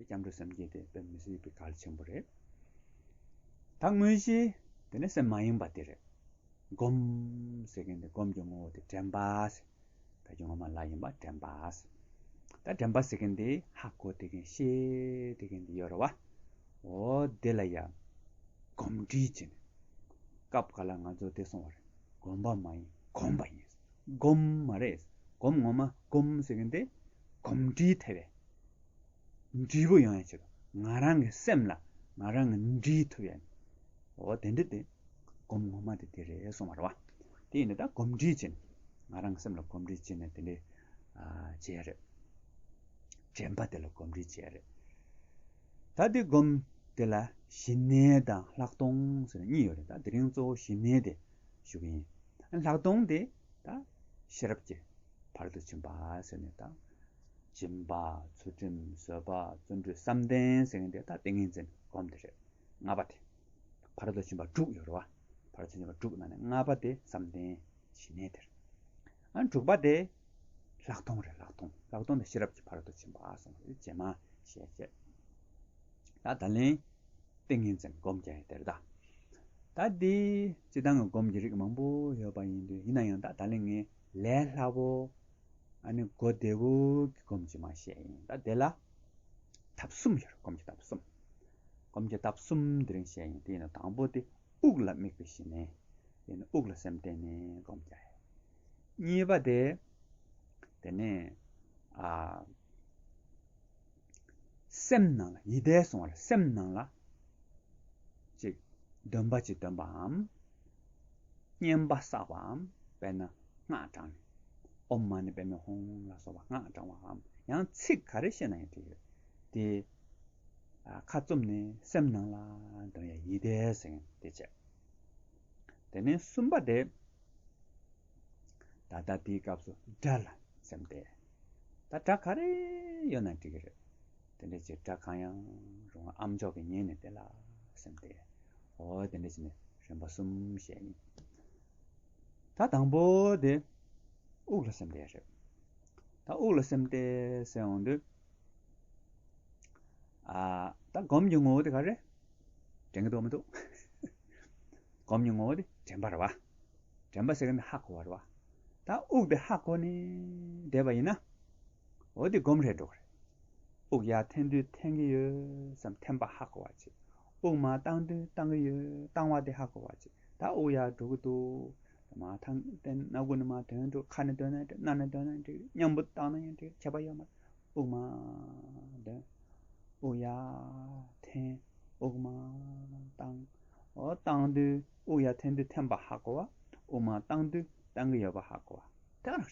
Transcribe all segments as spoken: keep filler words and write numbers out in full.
སྐྱབས་འགྲོ་སེམས་བསྐྱེད་དེ་དཔེ་མི་སྲིད་པའི་གལ་ཆེན་པོ་རེད། ད་དངོས་གཞི་དེ་ནི་སེམས་མ་ཡེངས་པ་དེ་རེད། སྒོམ་ཟེར་མཁན་དེ་སྒོམ་གྱི་ངོ་བོ་དེ་དྲན་པ་ཟེར། ད་གི་ངོ་མ་ལ་ཡིན་པ་དྲན་པ་ཟེར། ད་དྲན་པ་ཟེར་མཁན་དེ་ཧ་གོ་བསྡད་མཁན་ཤེས་བསྡད་མཁན་དེ་ཡོད་རེད་བ། འོ་དེ་ལ་ཡ་གོམས་འདྲིས་བྱས་ནས། སྐབས་འགའ་ལ་ང་ཚོ་དེ་གསུང་བ་རེད། སྒོམ་པ་མ་ཡིན་གོམས་པ་ཡིན། སྒོམ་མ་རེད། སྒོམ་ངོ་མ་སྒོམ་ཟེར་མཁན་དེ་གོམས་འདྲིས་ཐེབས་པས། འདྲིས་པོ་ཡོང་ཡ་ཆེད་དུ་ང་རང་གི་སེམས་ལ་ང་རང་གི་འདྲིས་ཐུབ་ཡ། འོ་དེ་འདྲ་དེ་སྒོམ་ངོ་མ་དེ་དེ་རེད་གསུངས་པ་རེད་བ། དེ་ཡིན་ན་ད་གོམས་འདྲིས་བྱས་ནས་ང་རང་གི་སེམས་ལ་གོམས་འདྲིས་བྱས་ནས་དེ་འདྲ་ཨ་བྱས་རེད། དྲན་པ་དེ་ལ་གོམས་འདྲིས་བྱས་རེད། ད་དེ་སྒོམ་དེ་ལ་ཞི་གནས་དང་ལྷག་མཐོང་ཟེར་ནས་གཉིས་ཡོད་རེད། ད་དེ་རིང་གཙོ་བོ་ཞི་གནས་དེ་ཞུ་གི་ཡིན། ལྷག་མཐོང་དེ་ད་ཤེས་རབ་ཀྱི་ཕ་རོལ་ཏུ་ཕྱིན་པ་ཟེར་ནས་ད། སྦྱིན་པ། ཚུལ་ཁྲིམས། བཟོད་པ། བརྩོན་འགྲུས། བསམ་གཏན་ཟེར་མཁན་དེ་ད་ཏིང་ངེ་འཛིན་སྒོམ་དེ་རེད། ལྔ་པ་དེ། ཕ་རོལ་ཏུ་ཕྱིན་པ་དྲུག་ཡོད་རེད་བ། ཕ་རོལ་ཏུ་ཕྱིན་པ་དྲུག་ནང་ནས་ལྔ་པ་དེ་བསམ་གཏན་ཞི་གནས་དེ་རེད། ཨ་དྲུག་པ་དེ་ལྷག་མཐོང་རེད། ལྷག་མཐོང་། ལྷག་མཐོང་དེ་ཤེས་རབ་ཀྱི་ཕ་རོལ་ཏུ་ཕྱིན་པ་གསུངས་པ་རེད། རྗེས་མ་བཤད་བྱས། ད་ད་ལན་ཏིང་ངེ་འཛིན་སྒོམ་རྒྱག་ཡ་དེ་རེད་ད། ད་འདི་སྤྱིར་བཏང་གི་སྒོམ་གྱི་རིགས་མང་པོ་ཡོད་པ་ཡིན་དུས། ཡིན་ན་ཡང་ད་ད་ལན་ངས་ལས་སླ་པོ། ཨ་ནི་གོ་བདེ་པོ་གི་སྒོམ་ཅིག་མར་བཤད་ཡིན། ད་དེ་ལ་ཐབས་གསུམ་ཡོད་རེད། སྒོམ་གྱི་ཐབས་གསུམ། སྒོམ་གྱི་ཐབས་གསུམ་དེ་རིང་བཤད་ཡིན། དེ་ཡིན་ན་དང་པོ་དེ་དབུགས་ལ་དམིགས་པའི་ཞི་གནས། དེ་ནི་དབུགས་ལ་སེམས་གཏད་ནས་སྒོམ་རྒྱག་ཡ། གཉིས་པ་དེ་དེ་ནས་ཨ། སེམས་ནང་ལ་ཡིད་བཟླས་སོང་བར་སེམས་ནང་ལ་ཅིག་འདོན་པ་ཅིག་འདོན་པའམ། བསྙེན་པ་བསགས་པའམ། དཔེར་ན་སྔགས་བགྲངས་ནས་ཨོཾ་མ་ཎི་པདྨེ་ཧཱུྃ་ལ་སོགས་པ་སྔགས་བགྲངས་པའམ། ཡང་ཚིག་ག་རེ་བཤད་ན་ཡང་འགྲིག་ཡོད། དེ་ཁ་བཙུམ་ནས་སེམས་ནང་ལ་འདོན་ཡ་ཡིད་བཟླས་ཟེར་མཁན་དེ་བྱས། དེ་ནས་གསུམ་པ་དེ། ད་ལྟ་དེའི་སྐབས་སུ་སྒྲ་ལ་སེམས་གཏད། ད་སྒྲ་ག་རེ་ཡོད་ན་འགྲིག་གི་རེད། དེ་འདྲ་ཅིག་སྒྲ་གང་ཡང་རུང་བ་ཨ་མཆོག་གི་ཉན་ནས་དེ་ལ་སེམས་གཏད། འོ་དེ་འདྲ་བྱས་ནས་རིམ་པ་གསུམ་བཤད་ཡིན། ད་དང་པོ་དེ་དབུགས་ལ་སེམས་གཏད་རེད། ད་དབུགས་ལ་སེམས་གཏད་ཟེར་འོང་དུས། ཨ། ད་སྒོམ་གྱི་ངོ་བོ་དེ་ག་རེ། དྲན་གྱི་འདུག་མི་འདུག་སྒོམ་གྱི་ངོ་བོ་དེ་དྲན་པ་རེད་བ། དྲན་པ་ཟེར་མཁན་དེ་ཧ་གོ་བ་རེད་བ། ད་དབུགས་དེ་ཧ་གོ་ནས་བསྡད་པ་ཡིན་ན། འོ་དེ་སྒོམ་རེད་འགྲོ་གི་རེད། དབུགས་ཡར་འཐེན་དུས་འཐེན་གྱི་ཡོད་བསམ་འཐེན་པ་ཧ་གོ་བ་བྱེད། དབུགས་མར་བཏང་དུས་བཏང་གི་ཡོད་བཏང་བ་དེ་ཧ་གོ་བ་བྱེད། ད་དབུགས་ཡར་འགྲོ་གི་འདུག་མར་ཐང་སྣ་ཁུག་ནས་མར་འདོན་འགྲོ། ཁ་ནས་འདོན་ན་འགྲིག་སྣ་ནས་འདོན་ན་འགྲིག་མཉམ་པོ་བཏང་ན་ཡང་འགྲིག་ཁྱད་པར་ཡོད་མ་རེད། དབུགས་མར་འདོན། དབུགས་ཡར་འཐེན། དབུགས་མར་བཏང་། འོ་བཏང་དུས་དབུགས་ཡར་འཐེན་དུས་འཐེན་པ་ཧ་གོ་བ། དབུགས་མར་བཏང་དུས་བཏང་གི་ཡོད་པ་ཧ་གོ་བ། དེ་ག་རང་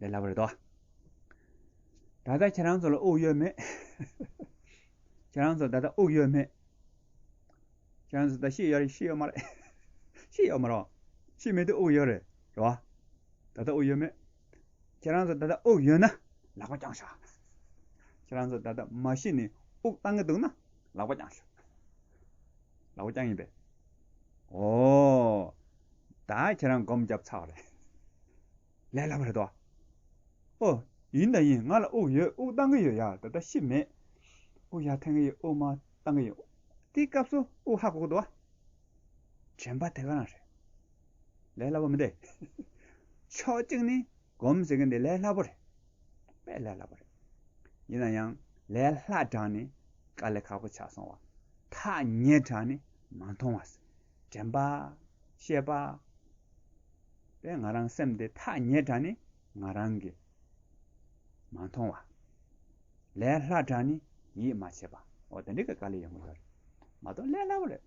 རེད། ལས་སླ་པོ་རེད་དོ། ད་ལྟ་ཁྱེད་རང་ཚོ་ལ་དབུགས་ཡོད་མེད། ཁྱེད་རང་ཚོ་ད་ལྟ་དབུགས་ཡོད་མེད། ཁྱེད་རང་ཚོ་ད་ཤི་ཡོད་རེད་ཤི་ཡོད་མ་རེད། ཤི་ཡོད་མ་རེད། ཤི་མེད་དུས་དབུགས་ཡོད་རེད་རེད་བ། ད་ལྟ་དབུགས་ཡོད་མེད། ཁྱེད་རང་ཚོ་ད་ལྟ་དབུགས་ཡོད་ན་ལག་པ་བརྐྱངས་ཤོག་ཁྱེད་རང་ཚོ་ད་ལྟ་མ་ཤི་ནས་དབུགས་བཏང་གི་འདུག་ན་ལག་པ་བརྐྱངས་ཤོག་ལག་པ་བརྐྱངས་ཡིན་པས། ཨོ། ད་ཁྱེད་རང་སྒོམ་བརྒྱབ་ཚར་བ་རེད། ལས་སླ་པོ་རེད་དོ། ཨོ། ཡིན་ད་ཡིན། ང་ལ་དབུགས་ཡོད། དབུགས་བཏང་གི་ཡོད་ཡ། ད་ལྟ་ཤི་མེད། དབུགས་ཡར་འཐེན་གི་ཡོད། དབུགས་མར་བཏང་གི་ཡོད། དེའི་སྐབས་སུ་དབུགས་ཧ་གོ་གི་འདུག་བ། དྲན་པ་དེ་ག་རང་རེད། ལས་སླ་པོ་མི་འདུག་ཕྱོགས་གཅིག་ནས་སྒོམ་ཟེར་མཁན་དེ་ལས་སླ་པོ་རེད། དཔེ་ལས་སླ་པོ་རེད། ཡིན་ན་ཡང་ལས་སླ་དྲགས་ནས་དཀའ་ལས་ཁག་པོ་ཆགས་སོང་བ། ཐག་ཉེ་དྲགས་ནས་མ་མཐོང་བ། དྲན་པ། ཤེས་པ། དེ་ང་རང་སེམས་དེ་ཐག་ཉེ་དྲགས་ནས་ང་རང་གི་མ་མཐོང་བ། ལས་སླ་དྲགས་ནས་ཡིད་མ་ཆེས་པ། འོ་དེ་འདྲའི་དཀའ་ལས་ཡོང་གི་ཡོད་རེད། མ་གཏོགས་ལས་སླ་པོ་རེད།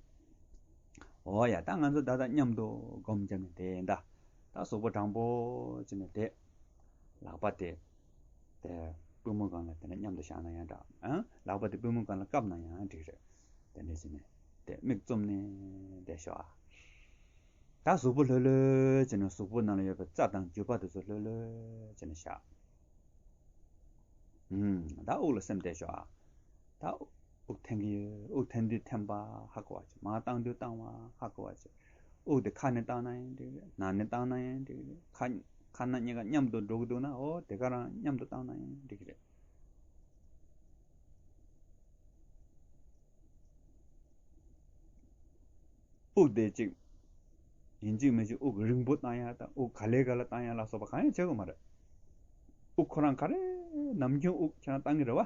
འོ་ཡ། ད་ང་ཚོ་ད་ལྟ་མཉམ་དུ་སྒོམ་བརྒྱབ་ནས་བསྡད་ཡིན་ད། ད་གཟུགས་པོ་དྲང་པོ་བྱས་ནས་བསྡད། ལག་པ་དེ། དེ་པུས་མོ་སྒང་ལ་དེ་འདྲ་མཉམ་དུ་བཞག་ན་ཡང་འདྲ། ཨང་། ལག་པ་དེ་པུས་མོ་སྒང་ལ་བཀབ་ན་ཡང་འགྲིག་རེད། དེ་འདྲ་བྱས་ནས་དེ་མིག་བཙུམ་ནས་བསྡད་ཤོག་ཨ། ད་གཟུགས་པོ་ལྷོད་ལྷོད་བྱས་ནས་གཟུགས་པོ་ནང་ལ་ཡོད་པའི་རྩ་དང་རྒྱུས་པ་དེ་ཚོ་ལྷོད་ལྷོད་བྱས་ནས་བཞག་ཨུམ། ད་དབུགས་ལ་སེམས་གཏད་ཤོག་ཨ། ད་དབུགས་འཐེན་གྱི་ཡོད། དབུགས་འཐེན་དུས་འཐེན་པ་ཧ་གོ་བ་བྱེད། མར་བཏང་དུས་བཏང་བ་ཧ་གོ་བ་བྱེད། དབུགས་དེ་ཁ་ནས་བཏང་ན་ཡང་འགྲིག་རེད། ནང་ནས་བཏང་ན་ཡང་འགྲིག་རེད། ཁ་ཁ་སྣ་གཉིས་ཀ་མཉམ་དུ་འགྲོ་གི་འདུག་ན། འོ་དེ་ག་རང་མཉམ་དུ་བཏང་ན་ཡང་འགྲིག་གི་རེད། དབུགས་དེ་གཅིག་ཡིན་གཅིག་མིན་གཅིག་དབུགས་རིང་པོ་བཏང་ཡ་དང་དབུགས་ག་ལེ་ག་ལེ་བཏང་ཡ་ལ་སོགས་པ་གང་ཡང་བྱེད་དགོས་མ་རེད། དབུགས་ཁོ་རང་ག་རེ་ནམ་རྒྱུན་དབུགས་ཁྱེད་རང་བཏང་གི་རེད་བ།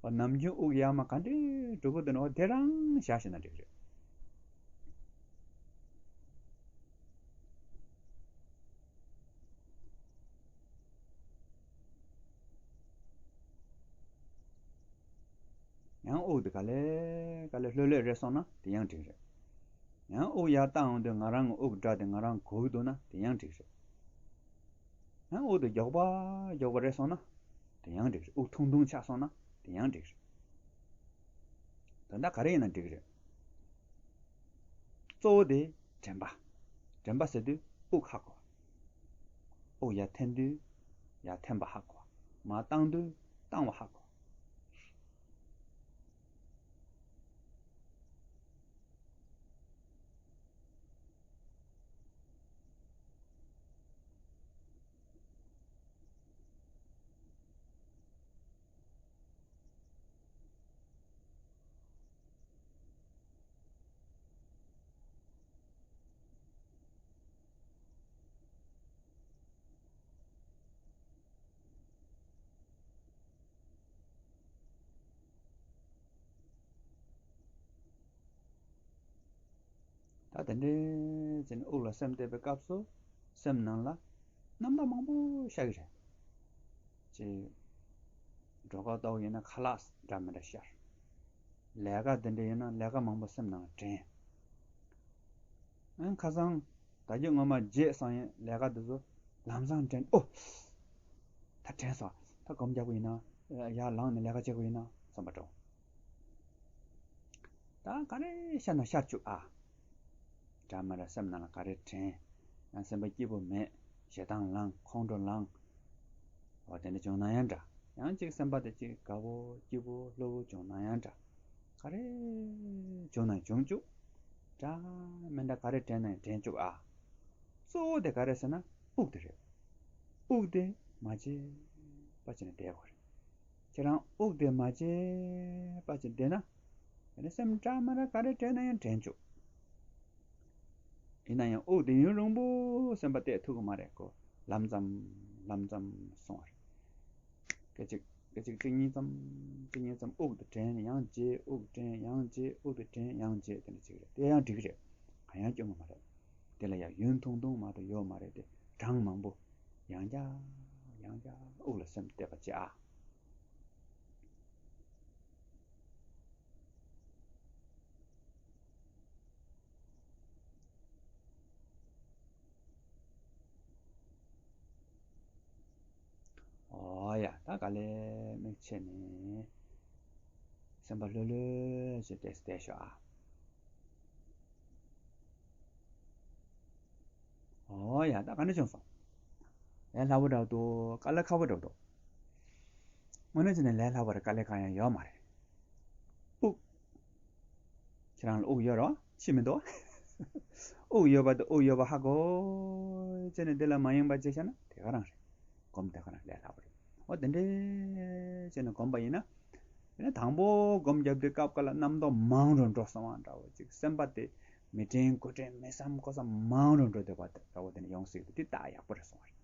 འོ་ནམ་རྒྱུན་དབུགས་ཡར་མར་ག་འདྲའི་འགྲོ་གི་འདུག་ན་འོ་དེ་རང་བཞག་ཤེས་ན་འགྲིག་རེད། ཡང་དབུགས་དེ་ག་ལེ་ག་ལེ་ལྷོད་ལྷོད་རེད་སོང་ན་དེ་ཡང་འགྲིག་རེད། ཡང་དབུགས་ཡར་བཏང་འོང་དུས་ང་རང་གི་དབུགས་སྒྲ་དེ་ང་རང་གོ་གི་འདུག་ན་དེ་ཡང་འགྲིག་རེད། ཡང་དབུགས་དེ་མགྱོགས་པ་མགྱོགས་པ་རེད་སོང་ན་དེ་ཡང་འགྲིག་རེད། དབུགས་ཐུང་ཐུང་ཆགས་སོང་ན་དེ་ཡང་འགྲིག་རེད། ད་ལྟ་ག་རེ་ཡིན་ན་འགྲིག་རེད། གཙོ་བོ་དེ་དྲན་པ། དྲན་པ་ཟེར་དུས་དབུགས་ཧ་གོ་བ། དབུགས་ཡར་འཐེན་དུས་ཡར་འཐེན་པ་ཧ་གོ་བ། མར་བཏང་དུས་བཏང་བ་ཧ་གོ་བ། ད་དེ་འདྲའི་ཅིག་དབུགས་ལ་སེམས་གཏད་པའི་སྐབས་སུ་སེམས་ནང་ལ་རྣམ་དག་མང་པོ་ཤར་གི་རེད། ཅིག་སྒྲོལ་དཀར་ལྟ་བུ་ཡིན་ན་ཁ་ལག་འདྲ་མི་འདྲ་ཤར། ལས་ཀ་དེ་འདྲ་ཡིན་ན་ལས་ཀ་མང་པོ་སེམས་ནང་ལ་དྲན། ཨང་ཁ་སང་ད་རྒྱུ་ངོ་མ་བརྗེད་སོང་ཡིན་ལས་ཀ་དེ་ཚོ་ལམ་སང་དྲན། ཨོ། ད་དྲན་སོང་། ད་སྒོམ་རྒྱག་དགོས་ཡིན་ན། ཡར་ལངས་ནས་ལས་ཀ་བྱེད་དགོས་ཡིན་ན་བསམ་པ་འདྲ་བོ། ད་ག་རེ་ཤར་ན་ཤར་བཅུག་ཨ། འདྲ་མི་འདྲ་སེམས་ནང་ལ་ག་རེ་དྲན། ཡང་སེམས་པ་སྐྱིད་པོ་མེད། ཞེ་སྡང་ལངས། ཁོང་ཁྲོ་ལངས། འོ་དེ་འདྲ་བྱུང་ན་ཡང་འདྲ། ཡང་ཅིག་སེམས་པ་དེ་ཅིག་དགའ་བོ་སྐྱིད་པོ་བློ་བོ་བྱུང་ན་ཡང་འདྲ། ག་རེ་བྱུང་ན་བྱུང་བཅུག་འདྲ་མི་འདྲ་ག་རེ་དྲན་ན་ཡང་དྲན་བཅུག་ཨ། གཙོ་བོ་དེ་ག་རེ་ཟེར་ན་དབུགས་དེ་རེད། དབུགས་དེ་མ་བརྗེད་པ་བྱས་ནས་བསྡད་དགོས་རེད། ཁྱེད་རང་དབུགས་དེ་མ་བརྗེད་པ་བྱས་བསྡད་ན། དེ་ནས་སེམས་འདྲ་མི་འདྲ་ག་རེ་དྲན་ན་ཡང་དྲན་བཅུག་ཡིན་ན་ཡང་དབུགས་དེ་ཡུན་རིང་པོ་སེམས་པ་གཏད་ཐུབ་ཀྱི་མ་རེད་ཀོ། ལམ་ཙམ་ལམ་ཙམ་སོང་བ་རེད། སྐད་ཅིག་སྐད་ཅིག་གཅིག་གཉིས་ཙམ་གཅིག་གཉིས་ཙམ་དབུགས་དེ་དྲན་ཡང་བརྗེད། དབུགས་དྲན་ཡང་བརྗེད། དབུགས་དེ་དྲན་ཡང་བརྗེད། དེ་འདྲ་ཅིག་རེད། དེ་ཡང་འགྲིག་རེད། གང་ཡང་སྐྱོན་གྱི་མ་རེད། དེ་ལ་ཡང་ཡུན་ཐུང་ཐུང་མ་གཏོགས་ཡོད་མ་རེད་དེ། གྲངས་མང་པོ་ཡང་བསྐྱར་ཡང་བསྐྱར་དབུགས་ལ་སེམས་གཏད་པ་བྱེད་ཨ། ཨོ་ཡ། ད་ག་ལེ་མིག་ཕྱེ་ནས་སེམས་པ་ལྷོད་ལྷོད་བྱས་ཏེ་བསྡད་ཤོག་ཨ། ཨོ་ཡ། ད་ག་འདྲ་བྱུང་སོང་། ལས་སླ་པོ་འདྲ་བོ་འདུག་དཀའ་ལས་ཁག་པོ་འདྲ་བོ་འདུག་དངོས་གནས་བྱས་ནས་ལས་སླ་པོ་རེད། དཀའ་ལས་གང་ཡང་ཡོད་མ་རེད། དབུགས། ཁྱེད་རང་ལ་དབུགས་ཡོད་རེད་བ། ཤི་མི་འདུག་དབུགས་ཡོད་པ་དང་དབུགས་ཡོད་པ་ཧ་གོ་བྱས་ནས་འདི་ལ་མ་ཡེངས་པ་བྱས་བཞག་ན་དེ་ག་རང་རེད། སྒོམ་དེ་ག་རང་ལས་སླ་པོ་རེད། འོ་དེ་འདྲས་བྱས་ནས་སྒོམ་པ་ཡིན་ན། དེ་ནས་དང་པོ་སྒོམ་རྒྱབ་དུས་སྐབས་འགའ་ལ་རྣམ་རྟོག་མང་རུ་འགྲོ་སོང་བ་འདྲ་བོ་ཅིག་སེམས་པ་དེ་མི་དྲན་དགུ་དྲན་མི་བསམ་ཁོ་བསམ་མང་རུ་འགྲོ་བསྡད་པ་འདྲ་བོ་དེ་ནས་ཡོང་སྲིད་དེ་ད་ཡག་པོ་རེད་སོང་བ་རེད།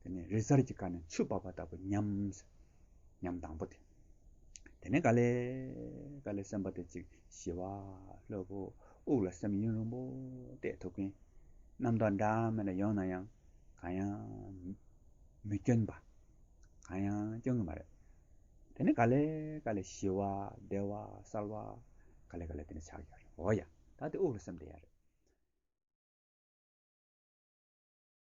དེ་ནས་རི་གཟར་གྱི་ཁ་ནས་ཆུ་འབབ་པ་ལྟ་བུ་ཉམས། ཉམས་དང་པོ་དེ། དེ་ནས་ག་ལེ་ག་ལེ་སེམས་པ་དེ་ཅིག་ཞི་བ་ལྷོད་པོ། དབུགས་ལ་སེམས་ཡུན་རིང་པོ་གཏད་ཐུབ་མཁན། རྣམ་རྟོག་འདྲ་མི་འདྲ་ཡོང་ན་ཡང་གང་ཡང་མི་སྐྱོན་པ། གང་ཡང་སྐྱོན་གྱི་མ་རེད། དེ་ནས་ག་ལེ་ག་ལེ་ཞི་བ་བདེ་བ་གསལ་བ་ག་ལེ་ག་ལེ་དེ་ནས་ཆགས་ཡོད་རེད། འོ་ཡ། ད་དེ་དབུགས་ལ་སེམས་གཏད་ཡ་རེད།